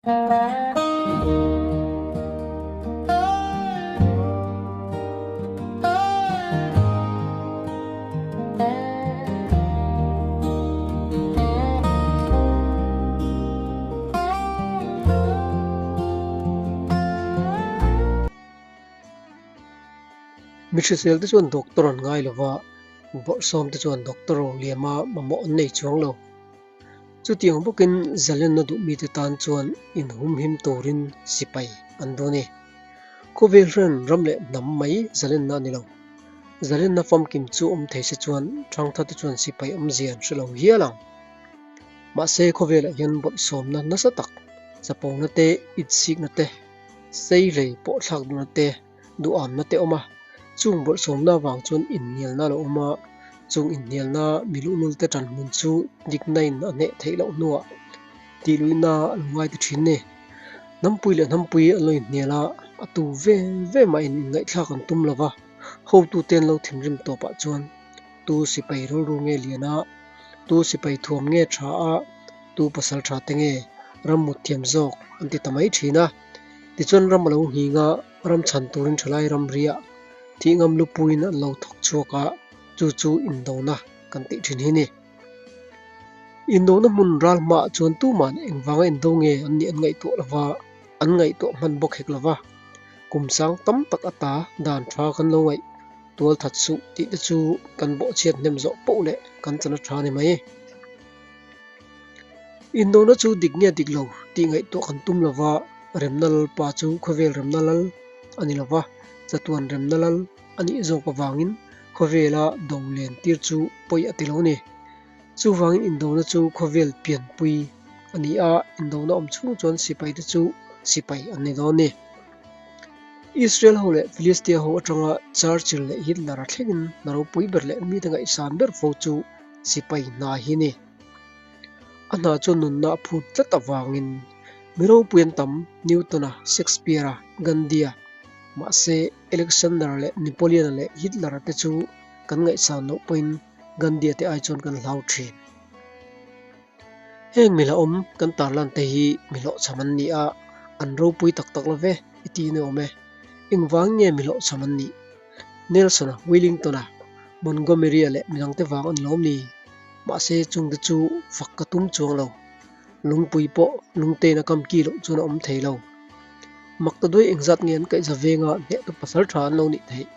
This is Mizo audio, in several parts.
Mi hrisel te chuan doctor an ngai lova, bawrhsawm te chuan doctor liama mamawh an nei chuang lo. Chutiang bawkin zalenna duh mite tan chuan inhumhim turin sipai an duh a ni. Khawvel hran ram leh hnam mai zalenna a ni lo. Zalenna famkim chu awm thei se chuan thangthate chuan sipai awmzia an hre lo hial ang. Mahse khawvelah hian bawlhsawmna nasa tak, chapona te, itsikna te, seihlei pawh thlak duhna te, duhamna te awm a, chung bawlhsawmna avang chuan inhnialna a lo awm a, chung inhnialna mi luhlulte tan hmun chu dikna in a hneh theih loh hnuah tihluihna a lo ngai ta thin ni. Hnampui leh hnampui an lo inhnial a, a tu ve ve mah in inngaihthlak an tum lova, hotute an lo thinrim tawpah chuan tu sipai rilru nge lian a, tu sipai thuam nge tha a, tu pasal tha te nge ram mut thiam zawk an ti ta mai thin a. Tichuan ram a lo nghing a, ram chhan turin thalai ram riah thih ngam lupuiin an lo thawk chhuak a, chu chu indona kan tih thin hi a ni. Indona hmun ral hmaah chuan tuman engvanga indo nge an nih an ngaihtuah lova, an ngaihtuah hman bawk hek lova, kum sang tam tak ata dan tha kan lo ngaih tual that suh tih te chu kan bawhchhiat hnem zawh poh leh kan chan a tha a ni mai. Indona chu dik nge dik lo tih ngaihtuah kan tum lova, remna lalpa chu khawvel remna lal a ni lova, chatuan remna lal a nih zawk avangin khawvela do len tir chu pawi a ti lo ni. Chuvangin indona chu khawvel pianpui a ni a, indona awm chhung chuan sipaite chu sipai an ni dawn ni. Israel ho leh Philistia ho atanga Churchill leh Hitler a thlengin hna ropui ber leh mite ngaihsan ber fo chu sipai hna hi a ni. A hna chuan nunna a phut tlat avangin mi ropui an tam, Newton-a, Shakespeare-a, Gandhi-a, mahse Alexander-a leh Napoleon-a leh Hitler-a te chu kan ngaihsan loh pawhin Gandhi-a te ai chuan kan hlau thin. Heng mi hlauhawm kan tarlan te hi mi hlawhchham an ni a, an ropui tak tak lo ve i ti ni awm e. Engvang nge mi hlawhchham an nih? Nelson-a, Wellington-a, Montgomery-a leh midangte vang a ni lawm ni? Mahse chungte chu fak ka tum chuang lo. Lungpui pawh lungtein a kam ki loh chuan a awm thei lo. Makta duai engzat nge an kaihza venga hnehtu pasal tha an lo nih theih?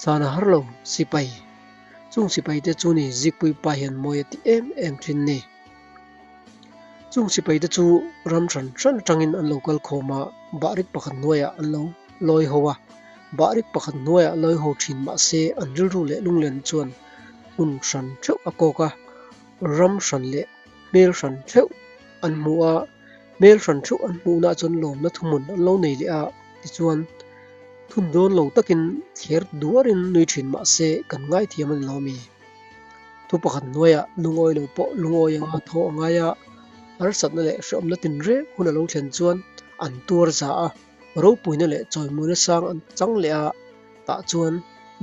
Chhan a har lo, sipai. Chung sipaite chu ni Zikpui pa hian mawi a ti em em thin ni. Chung sipaite chu ram hran hran atangin an lo kal khawm a, bahrik pakhat hnuaiah an lo lawi ho a. Bahrik pakhat hnuaiah lawi ho thin mahse an rilru leh lunglen chuan hmun hran theuh a kawk a, ram hran leh hmel hran theuh an hmu a, hmel hran theuh an hmuhnah chuan lawmna thuhmun an lo nei leh a, tichuan thun dawn lo takin thler duarin nui thin mahse kan ngaithiam a ni lo mi. Thu pakhat hnuaiah lungawi lo pawh lungawi anga thaw a ngai a, harsatna leh hrehawmna tinreng hun a lo thlen chuan an tuar za a, ropuina leh chawimawina sang an chang leh a, tah chuan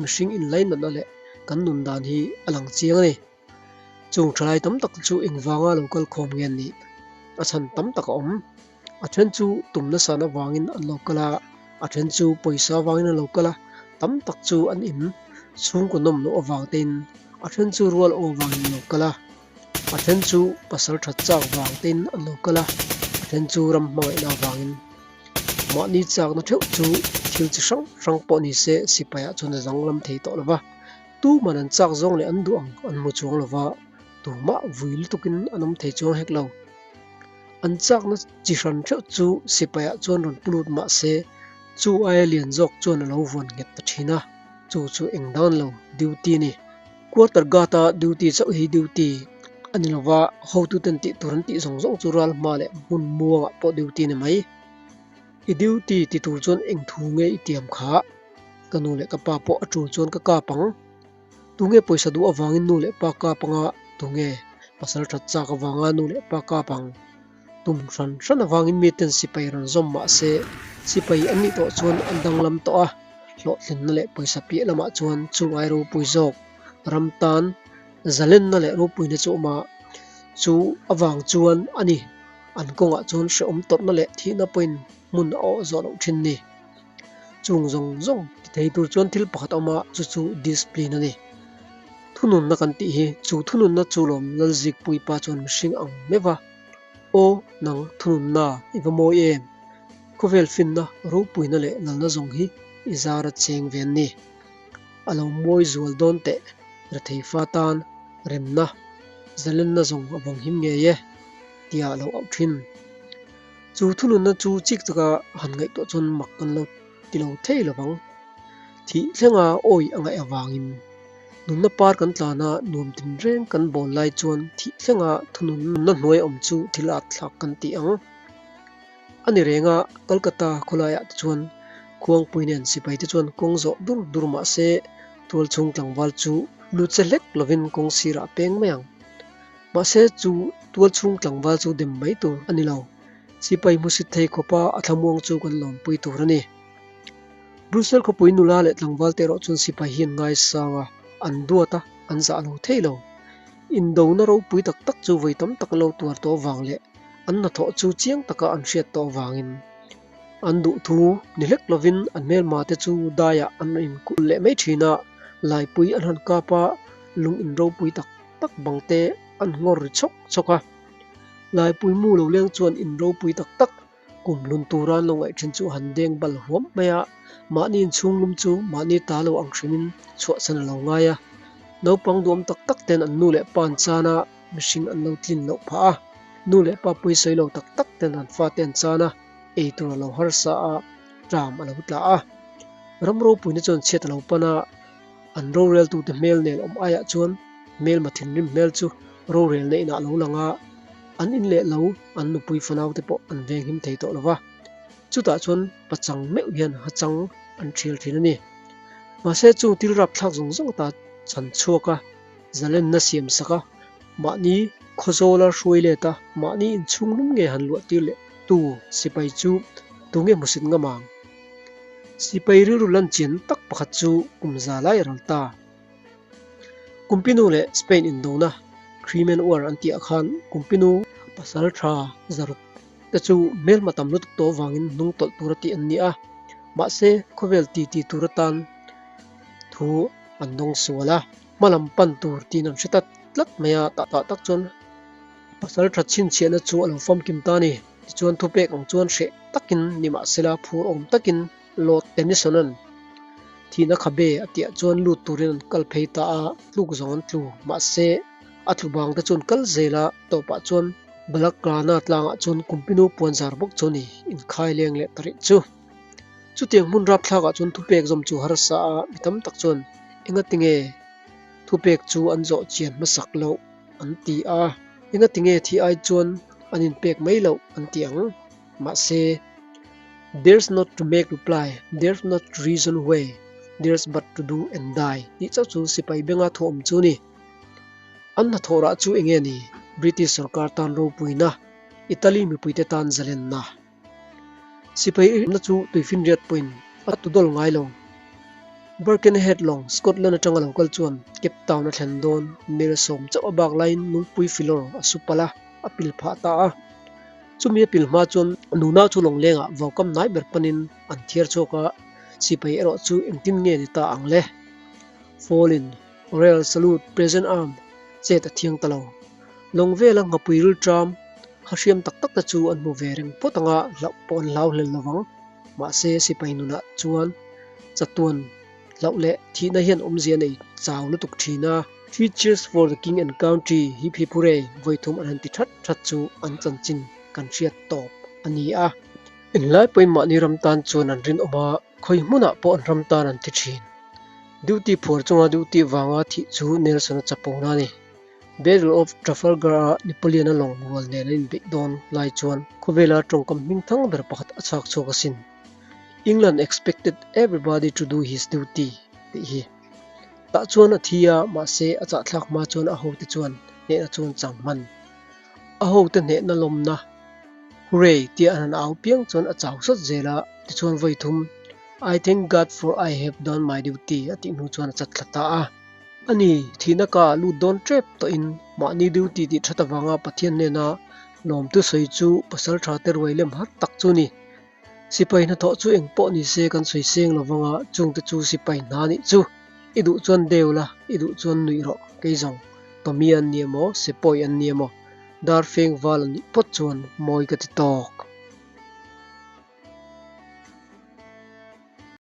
mihring inlainatna leh kan nun dan hi a lang chiang a ni. Chung thalai tam tak chu engvanga lo kal khawm nge an nih? A chhan tam tak a awm. A then chu tum nasa avangin an lo kal a, a then chu pawisa avangin an lo kal a, tam tak chu an in chhungkaw nawm loh avang tein, a then chu rual aw avangin an lo kal a, a then chu pasal that chak vang tein an lo kal a, a then chu ram hmangaihna avangin. Mahni chakna theuh chu thil chi hrang hrang pawh ni se sipaiah chuan a danglam thei tawh lo va, tuman an chak zawng leh an duh ang an hmu chuang lo va, tumah vui lutukin an awm thei chuang hek lo. An chakna chi hran theuh chu sipaiah chuan rawn pu lut mah se, chu aia lian zawk chuan a lo vuan nghet ta thin a, chu chu eng dan lo duty a ni. Quarter guard-a duty chauh hi duty a ni lova, hotuten tih tur an tih zawng zawng chu ral hma leh hmun muangah pawh duty a ni mai. I duty ti tur chuan eng thu nge i tiam kha? Ka nu leh ka pa pawh a tul chuan ka kap ang. Tunge pawisa duh avangin nu leh pa kap anga tunge pasal that chak avanga nu leh pa kap ang? Tum hran hran avangin miten sipai rawn zawm mah se sipai an nih tawh chuan an danglam tawh a, hlawhtlinna leh pawisa piah lamah chuan chu ai ropui zawk ram tan zalenna leh ropuina chu awm a, chu avang chuan a ni. An kawngah chuan hrehawm tawrhna leh thihna pawhin hmun a awh zawh loh thin ni. Chung zawng zawng ti thei tur chuan thil pakhat a awm a, chu chu discipline a ni. Thununna kan tih hi chu thununna chu lawm Lalzikpui pa chuan mihring ang meuh va, Aw nang thununna i va mawi em? Khawvel finna ropuina leh lalna zawng hi i zar a cheng ve an ni. A lo mawi zual dawn teh rethei fa tan remna, zalenna zawng a vawng him ngei e, tia a lo auh thin. Chu thununna chu chik taka han ngaihtuah chuan mak kan lo ti lo thei lo vang. Thih thlenga awi a ngaih avangin nunna par kan tlan a, nuam tinreng kan bawl lai chuan thih thlenga thununna hnuai awm chu thil at thlak kan ti ang. A ni reng a, Kolkata khawlaiah te chuan Khuangpui nen sipai te chuan kawng zawh dur dur mah se tualchhung tlangval chu lu che hlek lovin kawng sirah a peng mai ang. Mahse chu tualchhung tlangval chu dem mai tur a ni lo. Sipai hmusit thei khawpa a thlamuang chu kan lawmpui tur a ni. Brussels khawpui nula leh tlangval te erawh chuan sipai hi an ngaisang a, an duat a, an zah lo thei lo. Indona ropui tak tak chu vawi tam tak an lo tuar tawh avang leh an hnathawh chu chiang taka an hriat tawh avangin an duhthu ni hlek lovin an hmelma te chu daiah an inkulh leh mai thin a, laipui an han kap a, lung in ropui tak tak bang te an nghawr ri chhawk chhawk a. Laipui mu lo leng chuan in ropui tak tak Kum hlun tura an lo ngaih thin chu han deng bal huam mai a, mahni inchhung lum chu mahni ta lo ang hrimin chhuahsan a lo ngai a. Naupang duam tak tak ten an nu leh pa an chan a, mihring an lo tlin loh phah a. Nu leh pa pawisawi lo tak tak ten an fate an chan a, ei tur a lo harsa a, ṭam a lo tla a. Ram ropuina chuan chhiat a lo pan a, an roreltute hmel nen awm aiah chuan hmelma thinrim hmel chu rorelna inah a lo lang a, an in leh lo an nupui fanaute pawh an venghim thei tawh lo va, chutah chuan pachang meuh hian hachang an thial thin a ni. Mahse chung thil rapthlak zawng zawng ta chhan chhuak a, zalenna siam sak a, mahni khawzawla hruai let a, mahni inchhung lum nge han luah tir leh tu sipai chu tunge hmusit ngam ang? Sipai rilru lan chian tak pakhat chu kum za lai a ral ta. Kumpinu leh Spain indona, Crimean War an tihah khan Kumpinu pasal tha zaruk te chu hmelhma tam lutuk tawh avangin hnung tawlh tura tih an ni a, mahse khawvel titi tur atan thu an dawng sual a, hma lam pan tur tiin an hre ta tlat mai a, tah tak chuan pasal tha chhinchhiahna chu a lo famkim ta a ni. Tichuan thupek ang chuan hreh takin nimahsela phur awm takin Lord Tennyson-a'n thihna khabe a tihah chuan lut turin an kal phei ta a, tluk zawng an tlu. Mahse, a tlu bang te chuan kal zel a, tawpah chuan Balaklana tlangah chuan Kumpinu puanzar bawk chu a ni, inkhai leng leh ta rih chu. Chutiang hmun rapthlakah chuan thupek zawm chu harsa a, mi tam tak chuan engatinge thupek chu an zawh chian hmasak loh an ti a, engatinge thih ai chuan an inpek mai loh an ti ang. Mahse, There's not to make reply, there's not to reason way, there's but to do and die tih chauh chu sipai benga thu awm chu a ni. An hnathawh rah chu enge ni? British sorkar tan ropuina, Italy mipuite tan zalenna. Sipai irhna chu tuifinriat pawhin a tu dawl ngai lo. Birkenhead lawng Scotland atanga lo kal chuan Cape Town a thlen dawn mel sawm chauh a bak laiin lungpui filawr a su palh a, a pil phah ta a. Chumi a pil hma chuan nuna chu lawnglengah vaukam hnai ber panin an thiar chhuak a, sipai erawh chu engtin nge ni ta ang le? Fall in, Royal Salute, Present Arm chet a thiang ta lo. Lawng vela nghapui rilṭam ha hriam tak tak te chu an hmu ve reng phawt anga hlauh pawh an hlau hlel lovang. Mahse sipai nunah chuan chatuan hlauh leh thihna hian awmzia nei chau lutuk thin a. Three cheers for the king and country hi phiphure vawithum an han ti that that chu an chanchin kan hriat tawp a ni a. Englai pawhin mahni ram tan chuan an rinawm a, khawi hmunah pawh an ram tan an thi thin. Duty phuar chunga duty vanga thih chu Nelson-a chapona a ni. Battle of Trafalgar-a Napoleon-a lawng rual nen an inbeih dawn lai chuan khawvela tawngkam hmingthang ber pakhat a chhak chhuak asin. England expected everybody to do his duty tih hi. Tah chuan a thi a, mahse a chahthlak hma chuan a hote chuan hnehna chu an chang hman. A hote hnehna lawmna, Hooray! tia an han au piang chuan a chau sawt zel a, tichuan vawi thum, I thank God for I have done my duty a tih hnu chuan a chatthla ta a. Ani, thihna ka lut dawn tep tawhin mahni duty tih that avanga Pathian hnena Lawmtu sawi chu pasaltha te ruai lem har tak chu ni. Sipai hnathawh chu eng pawh ni se kan sawi seng lo vang a, chungte chu sipai hna nih chu. I duh chuan deu la, i duh chuan nuih rawh, kei zawng. Tommy an ni emaw, Sepoy an ni emaw, Darfeng val an nih phawt chuan mawi ka ti tawk.